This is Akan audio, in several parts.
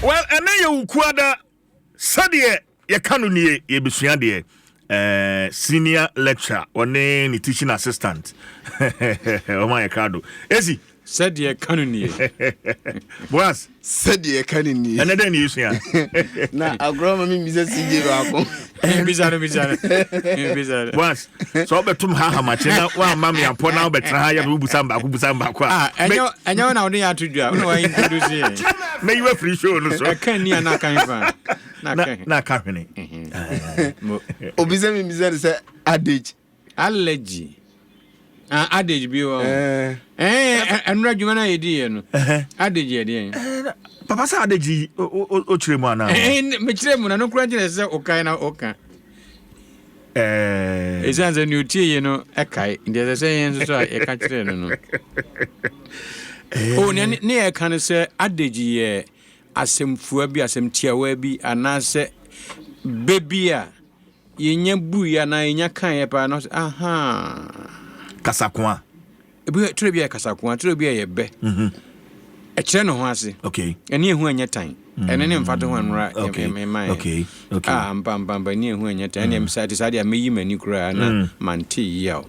Well, ɛnɛ yɛ Wukuada, sɛdeɛ yɛka no nie, yɛbɛsua deɛ senior lecturer ɔne ne teaching assistant ɔma yɛ krado esi. Sɛdeɛ ɛka no nie. Boas. Sɛdeɛ ɛka no nie. Ɛnɛ dɛn ne yɛsua? Na agorɔ ma membisa CJ baako. Bisa no, bisa no, bisa no. Boas, sɛ wobɛtom ha hamakye na woamma me apɔ na wobɛtena ha yɛ me wobusa mbaako busa mbaako a. Ah, ɛnyɛ ɛnyɛ wo na wode yɛ ato dwa, wo na wa introduce yɛn. Mɛyi wafiri show no so. Ɛka ni a na aka hefa? Na aka Na aka hwene. Obi sɛ membisa no sɛ adage. Allergy. Ah, adage bi wɔ. Eh, ɛnura adwuma no a yɛdiiɛ no. Adage yɛ deɛn? Papa sɛ adage yi o kyerɛ mu anaa? Eh, mekyerɛ mu na no kora nkyerɛ sɛ wokae na woka. Ɛsiane sɛ nea ɔtie yɛ no ɛkae nti ɛsɛ sɛ yɛn nso so a yɛka kyerɛ no no. O nea ne yɛka no sɛ adage yɛ asɛmfua bi, asɛm tiawa bi anaasɛ bɛ bi a yɛnya bui anaa yɛnya kaeɛ paa na ɔsɛ ahaa. Kasakoa. Ebi twerɛ bi yɛ kasakoa, twerɛ bi yɛ bɛ. Ɛkyerɛ ne ho ase. Ɛne ehu ɛnyɛ tan. Ɛne ne mfa to ho ɛnora ɛma yɛ. Ah, mpa mpa mpa ɛne ehu ɛnyɛ tan. Ɛne ɛmsa te saa deɛ meyi m'ani koraa na mante yie o.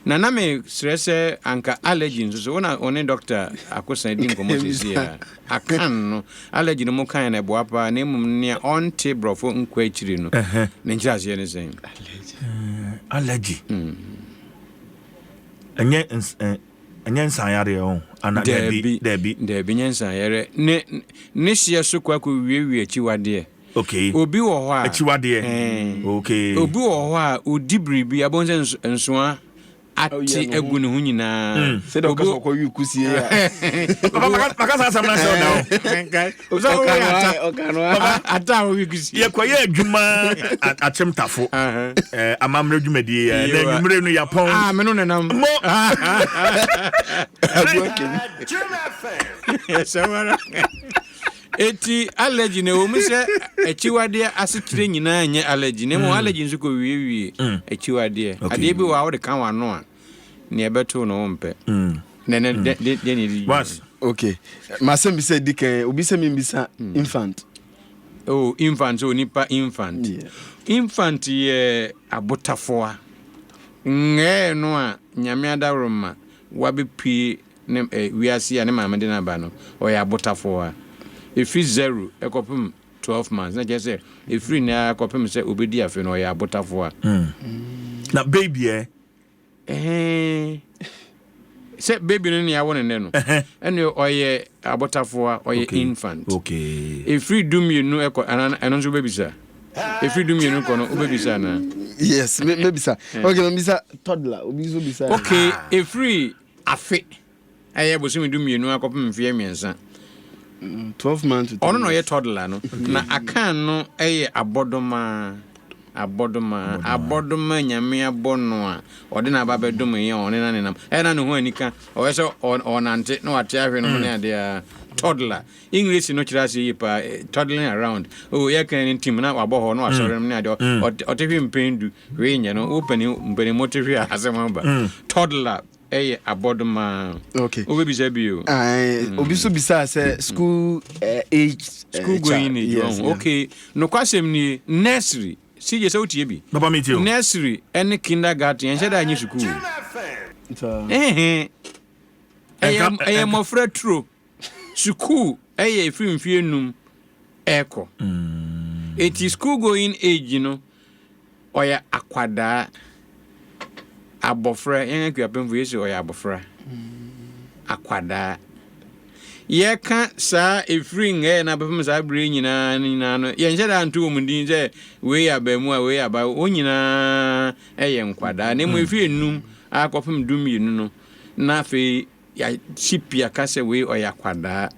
Na na me srɛ sɛ anka allergy nso so wona ɔne doctor Akosa di nkɔmmɔ sisi a akan no allergy no mo kan na ɛboa paa na mmom nea ɔnte borɔfo nkɔ akyiri no ne nkyerɛaseɛ ne sɛn? Allergy. Ɛnyɛ ɛnyɛ nsanyareɛ ho ana? Daabi, daabi, daabi, nyɛ nsanyareɛ. Ne ne hyeɛ so kɔ akɔ wiewie akyiwadeɛ. Obi wɔ hɔ a akyiwadeɛ. Obi wɔ hɔ a odi biribi abɔn sɛ nsoa ate agu ne ho nyinaa. Sɛdeɛ ɔka sɛ ɔkɔ wi kusie a. Maka saa asɛm no ahyɛ ɔda o. Ata a ɔwi kusie. Yɛkɔyɛ adwuma akyemtafo amammerɛ dwumadie yɛ na anwummere no yɛapɔn. Ah, me no nenam. Mo. Sɛwara. Eti allergy na ɛwɔ mu sɛ akyiwadeɛ asekyerɛ nyinaa nyɛ allergy na mmom allergy nso kɔ wiewie akyiwadeɛ. Adeɛ bi wɔ a wode ka w'ano a nea ɛbɛto no wompɛ. Na ɛnɛ dɛ dɛ dɛ na ɛdi dwuma. Okay. Masɛm bisa di kan obi sɛ membisa infant. Oh, infant sɛ onipa infant. Yeah. Infant yɛ abotafowa. Ngɛɛ no a Nyame adaworoma wabɛpue ne eh, wiase a ne maame de no aba no, ɔyɛ abotafowa. Ɛfiri zero kɔpem 12 months, na kyerɛ sɛ ɛfiri nnɛ ara kɔpem sɛ ɔbɛdi afe no, ɔyɛ abotafowa. Na baby ɛ? Ɛhɛn. Sɛ baby no nea awo no nnɛ no, ɛne ɔyɛ abotafowa, ɔyɛ infant. Ɛfiri 12 ɛkɔ, anaa ɛno nso wobɛbisa? Ɛfiri 12 kɔ no wobɛbisa anaa? Yes, mɛbisa. Okay, mɛbisa toddler, obi nso bisa. Okay, ɛfiri afe, ɛyɛ bosome 12 akɔpem mfeɛ 3. 12 months to Ɔno na ɔyɛ toddler no. Na akan no yɛ abɔdoma. Abɔdoma. Abɔdoma Nyame abɔ no a, ɔde n'aba bɛdom yɛn a ɔne no anenam. Ɛyɛ na ne ho anika. Ɔyɛ sɛ ɔnante na wate ahwe no ho ne adeɛ a. Toddler. English no kyerɛ aseɛ yie paa. Toddling around. Oh, yɛka ne ntim na wabɔ hɔ na wasɔre no ne adeɛ. Ɔte hwe mpɛn 10. Hwee nyɛ no. Wo panin, mpanin mo te hwe a asɛm aba. Toddler. Ɛyɛ abɔdoma. Okay. Wobɛbisa bio. Obi nso bisaa sɛ school age School going age. Yes, yeah. Okay. Nokwasɛm nie, nursery, CJ sɛ wotie bi. Papa me tie o. Nursery ɛne kindergarten ɛnhyɛ da nyɛ sukuu. Ɛhɛn. Ɛyɛ ɛyɛ mmɔfra turo. Sukuu ɛyɛ ɛfiri mfeɛ 5 ɛkɔ. Eti school going age no ɔyɛ akwadaa, abɔfra, yɛn Akuapemfo yɛsi ɔyɛ abɔfra, akwadaa. Yɛka saa ɛfiri ngɛɛ na bɛpem saa berɛ nyinaa no nyinaa no, yɛnhyɛ da nto wɔn din sɛ wei yɛ abaamuwa, wei yɛ abaayewa, wɔn nyinaa yɛ nkwadaa. Na mmom ɛfiri 5 akɔpem 12 no, na afei Yɛasi pi aka sɛ wei ɔyɛ akwadaa,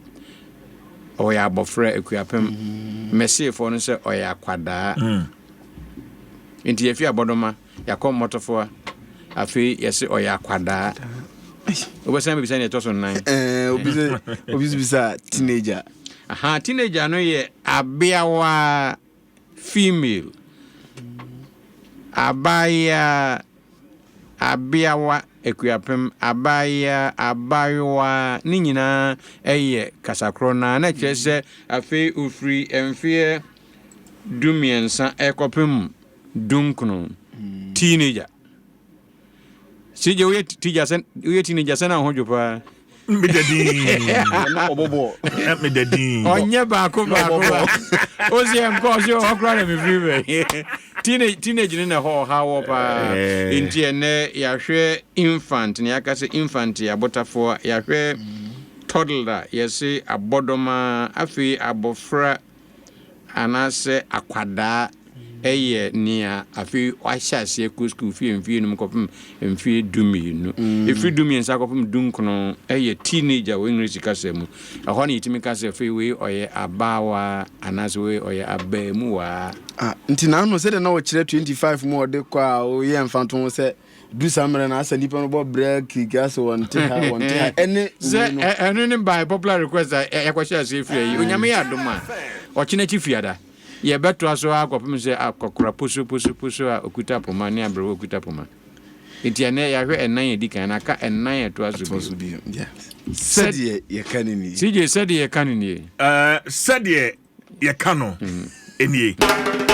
ɔyɛ abɔfra, Akuapem. Mɛseefoɔ no sɛ ɔyɛ akwadaa. Nti yɛfi Abɔdɔma, yɛakɔ Mmɔtofoa, afei yɛse ɔyɛ akwadaa. Wobɛsan bɛbisa nea ɛtɔ so nnan. Obi sɛ, obi nso bisa teenager. Aha, teenager no yɛ abeawa, female. Abaayewa, abeawa. Akuapem, abaayewa, abaayewa, ne nyinaa yɛ kasakorɔ no ara, na ɛkyerɛ sɛ afei ɔfiri mfeɛ 13 rekɔpem dunkron, teenager. CJ woyɛ teenager sɛ woyɛ teenager sɛ na ho dwo paa. Meda din. Meda din. Ɔnyɛ baako baako ba. O si ɛnkɔ ɔsi ɔhɔ koraa na mefiri bɛ. Teenage teenage ne na ɛhɔ ɔha wɔ paa. Nti ɛnɛ yɛahwɛ infant na yɛaka sɛ infant yɛ abotafoɔ yɛahwɛ toddler yɛse abɔdɔma afei abɔfra anaasɛ akwadaa yɛ nea afei wahyɛ aseɛ kɔ sukuu firi mfeɛ num kɔpem mfeɛ 12. Ɛfiri 13 kɔpem 19 yɛ teenager wɔ English kasa mu. Ɛhɔ na yɛtumi ka sɛ afei wei ɔyɛ abaawa anaasɛ wei ɔyɛ abaamuwaa. Ah, nti n'ano sɛdeɛ na ɔkyerɛ 25 mu a ɔde kɔ a ɔyɛ mfatoho sɛ du saa mmerɛ no asɛ nnipa no bɔ brɛ kiriki asɛ wɔnte ha wɔnte ha ɛne sɛ ɛno ne by popular request a yɛkɔhyɛ aseɛ firi ayi Onyame yɛ adom a ɔkyena akyi fiada yɛbɛtoa so ara kɔpem sɛ akɔkora posoposoposo a ɔkuta poma ne aberewa ɔkuta poma. Nti ɛnɛ yɛahwɛ ɛnan a ɛdi kan na aka ɛnan a ɛtoa so bio. Sɛdeɛ yɛka no nie. CJ, sɛdeɛ yɛka no nie. Sɛdeɛ yɛka no nie.